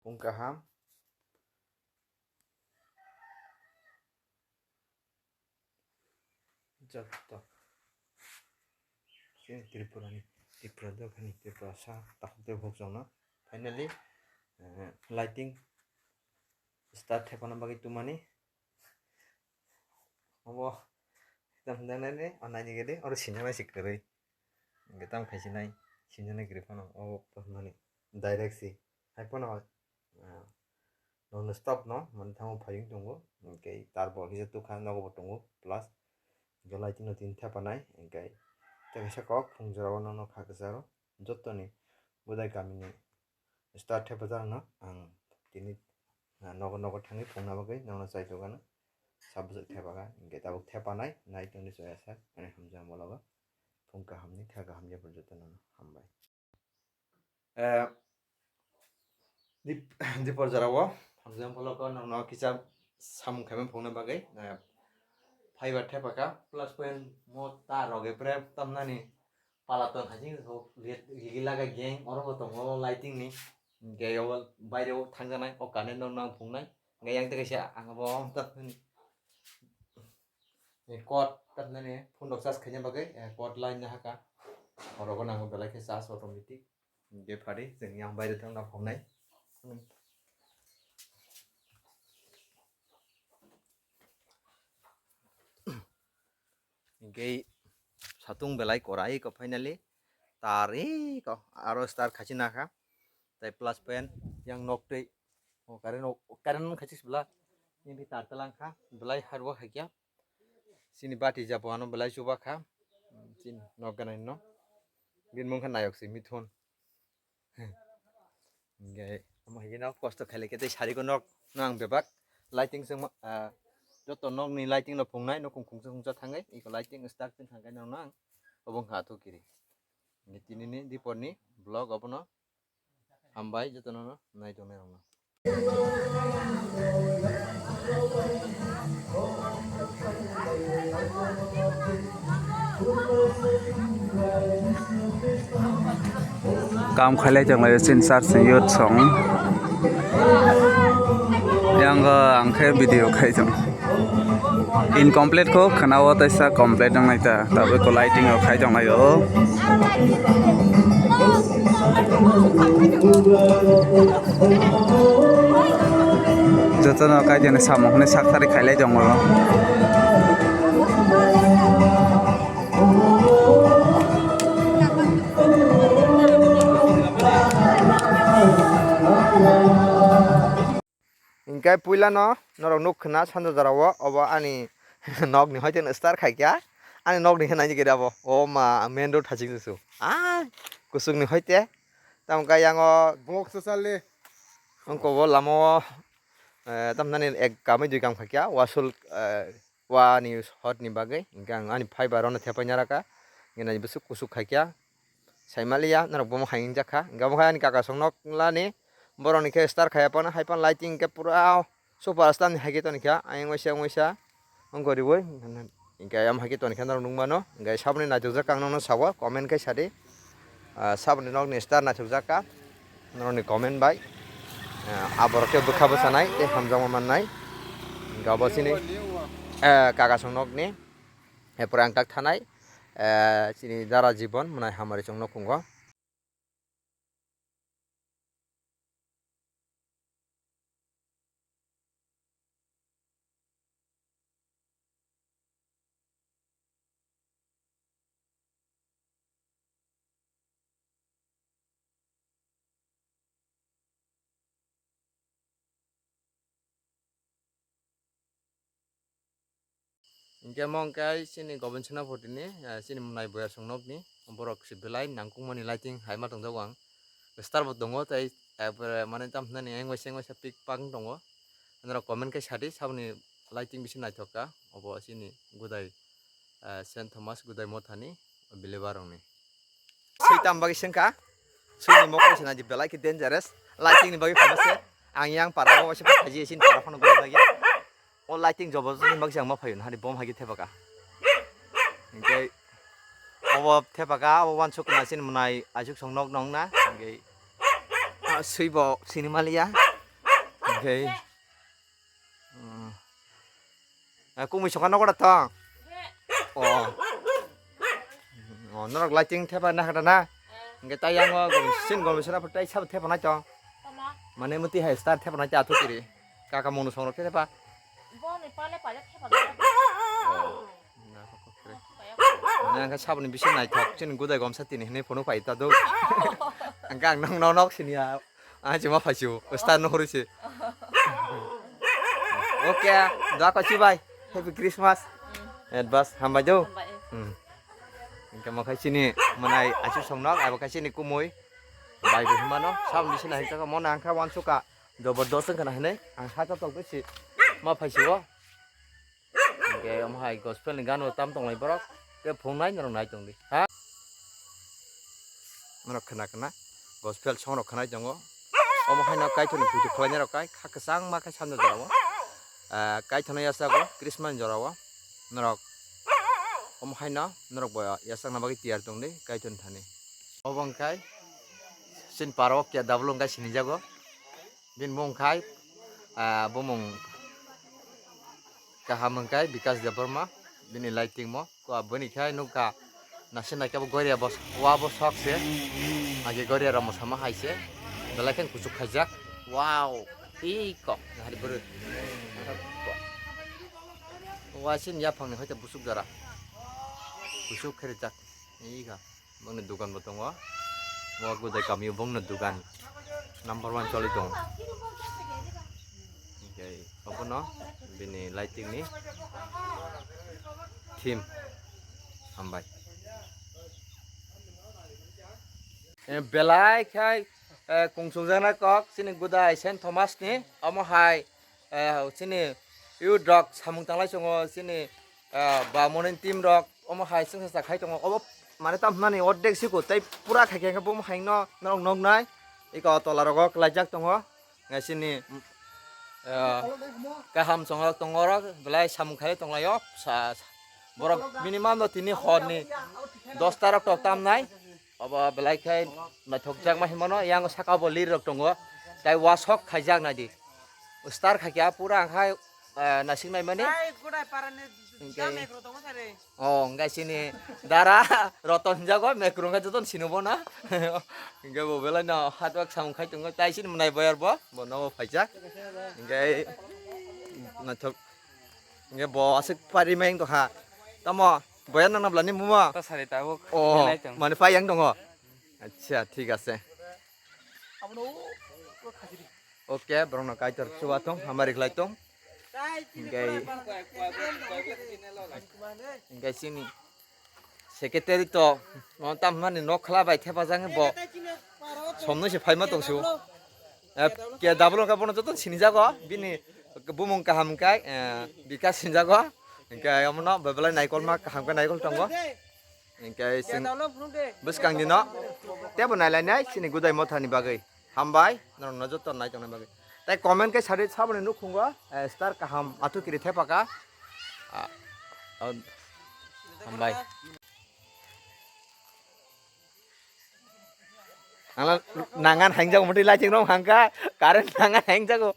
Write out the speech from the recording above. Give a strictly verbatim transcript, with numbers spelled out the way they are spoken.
Phung kaham. Jotto. Chini Tripura ni, Tripura dophani, Tripura sa takhuk tei bukhuk chwngno. Finally, eh, lighting start thepana bagwi tumani. Obo tam hinjaknai ni, o naini gede, oro sinjaknai se kwrwi. Hwnkhe tam khai sinai, sinjaknai kwrwi phano, obo hinmani direct se. Hai phano, ah, non stop no, mani thango phaiwng tongo, hwnkhe tar bo kisa tukha nogo bo tongo, plus hwnkhe lighting no tini thepanai, hwnkhe tei kaisa kok phungjora o nono kha kwcharo, jottoni budai kamini star thepajakno ang tini, ah, nogo nogo thangwi phungna bagwi nono chaitokgano sabjak thepakha, hwnkhe tabuk thepanai nai tongdi chaya sak ani hamjakma logo phung kahamni kha kaham yapon jotono hambai. Eh, dip-, dipor jora o hamjakma logo nono kisa samung khaimani phungna bagwi, eh, fiber thepakha plus point mo ta rogwi pre tamnani pala ton hai jing so ligi laga gang oro bo tongo lighting ni gang o baire o thangjanai o current no nang phungnai gang yang tei kaisa ang bo ta ni cord ta ni phone rok charge khaina bagwi cord line na haka oro go nango belai khe charge automatic. Hwnkhe phari chwng yang baire thangna phungnai. Hwnkhe satung belai korai kho finally tar eko aro start khachi nakha tei plus point yang nok twi o current o current khachi sibla yang twi tar talangkha belai hard work haikya. Chini bati jabo ano belai chuba kha. Chini nok gana no. Bini mung kha nayok si mithun. Hingke omo hai no kosto khaile khe tei sari ko nok no ang bebak lighting se joto nok ni lighting no phungnai no khungsa khungsa thangwi iko lighting start tong thangkhe no ang obo wngkha athukiri. Hingke tini ni dipor ni vlog obono hambai joto no nai tongnai rok no. Kam khailai tong lai chini sir chwng youth song. Yang ang khe video khai tong. Incomplete kho khana o taisa complete wng nai ta. Tabuk ko lighting rok khai tong lai o. Jotono kaijani samung hwnwi sak sari khailai tongo. Hingke puilano norok nuk khna sanja jorao obo ani nokni hoite no start khaikha ani nokni khe naidi gede abo o ma main road haching su a kusuk ni hoite tamo khe yango Vlog sa sale. Wngkha o lama o tamnani ek kam dui kam khaikha wasul wa ni hot ni bagwi hingke ang ani fiber rok no thepai naraka hingke nai bwswk kusuk khaikha. Saimaliya norok bomo hai wngjakha hingke omo khe ani kaka song nok lani borok ni khe star khaiya phano hai phano lighting hingke pura super star ni hai khe toni kha ayang waisa ayang waisa wngkha riwi hingke ayang hai khe toni kha norok nukmano hingke saboni naithokjak ang nono sao comment khe sadi saboni nokni star naithokjak kha norokni comment bai aborok khe bwkha bwchanai tei hamjakma mannai hingke obo chini kaka song nokni. Erpore ang tak thanai chini dara Jibon mwnai hamari chwngno khungo. Hingke omo hingke chini Gobin Senapati ni chini mwnai boyar song nok ni borok se belai nangkukmani lighting hai ma tongjago ang star bo tongo tei mane tamo hinani engwaisa engwaisa pik pak wng tongo norok comment khe sadi saboni lighting bisi naithok kha obo chini Gudai Saint Thomas Gudai Mothani believer rok ni. Swi tam bagwi sengkha. Swi ni mokol se naidi belai khe dangerous. Lighting ni bagwi phano se. Ang yang para o waisa phaji sini para phano gula bagwi. O lighting jobo ni bagwi ang ma phayo na hari bom hagi thepaka. Hingke obo thepaka obo wansuk na sini mwnai aisuk song nok nong na. Hingke swi bo sini maliya. Hingke, hmm. Eh, kumui soka nogo da tong? Oh. Oh, norok lighting thepa na kata na? Hingke tai yango gom sin gom sina pho tai sabo thepa nai tong. Mane muti hai star thepa nai ta thu kiri. Kaka monu songrok thepa. Boni pale pale thepa nai. Oh. Na, kok kre. Mane ang kha saboni bisingo naithok, chini gudai gomsa tini hinwi phunuk phai ta do. Ang kha ang nong nong nok sini ya. Ang chuma phai siu, star no hori se. Okay, doa ko chibai. Happy Christmas. Advance hambai do. Hambai. Hmm. Hingke mo khai chini manai achu songnok, abo khai chini kumui. Bai bo himano, saboni bisingo naithok mo nang kha wansuka. Jobor dos wngkha na hinwi, ang saka tok bisi. Ma phai siu. Hingke omo hai gospel ni gan bo tam tonglai borok. Tei phunuknai norok nai tongdi. Ha? Norok khna khna gospel song rok khwnai tongo. Omo haino Kaitorni puja khwlainai rok kai kha kwchangma khe sanja jorao. Ah, Kaitorno yachago Christmas ni jorao. Norok omo haino norok bo yachakna bagwi tiyar tongdi Kaitorni thani. Obo wngkhai chini parao kiya double wngkhai sinijago. Bini bumung khai, ah, bumung kaham wngkhai Bikash Debbarma, bini lighting mo. Kua bini khai nukha, naising naikhe bo goria bo, wa bo sok se. Age goria rok mwsama hai se. Belai khe kuchuk khaijak. Wow, iko, hari bwrwi. Wa sini yaphangni hoite busuk dara. Busuk khe rijak. Ika. Bongni dugan bo tongo. Bo gudai kamio bongni dugan number one choli tongo. Hingke obono bini lighting ni theme hambai. Eh, belai khai, eh, kungsukjaknai kok chini gudai Saint Thomas ni omo hai, eh, chini youth rok samung tanglai chungo chini, eh, ba morning team rok omo hai chwngsa cha khai tongo obo mane tam hwnani ordek siko tei pura khai khe bo hai no norok noknai eko tola rogo kwlaijak tongo ngai chini, eh, kaham chwng rok tongo rok belai samung khai tonglaio sa, sa, borok minimum no tini hor ni dosta rok tok tam nai. Obo belai khe naithokjakma hinmano, yang saka bo lir rok tongo, tei wasok khaijak naidi. Star khaikya pura ang khai, eh, nasik naimani. Ai, gudai parani Hingke jam ekro tongo sare. Oh, hingke sini dara Roton hinjago, mekro hingke joton sino bono. Hingke bo belai no hard work samung khai tongo, tai sini mwnai boyar bo, bo nogo phaijak. Hingke naithok, hingke bo aswk pari mayang tongkha. Tamo, boyar nang nabla ni mumo? Ta sari tabuk. Oh, nai tong. Mane pai yang tongo. Acha, thik ase. Oke, borokno Kaitor chubathung, hamari khlai tong. Hingke, hingke chini secretary to, mo tamhani nok khla bai thepajak bo somno se phaima tongsu. Eh, ke double ka bono joto sinijago, bini bumung kaham kai, eh, Bikash sinijago. Hingke omono bebelai naikolma kaham kai naikol tongo. Hingke sing bwskang dino tebo nailainai chini gudai mothani bagwi. Hambai, norokno joto nai tongna bagwi. Tai comment khe sadi saboni nukhungo, eh, star kaham athu kiri thepaka. Ah, oh, hambai. Ala nangan hangjago, muti lighting rok hangka, current nangan hangjago.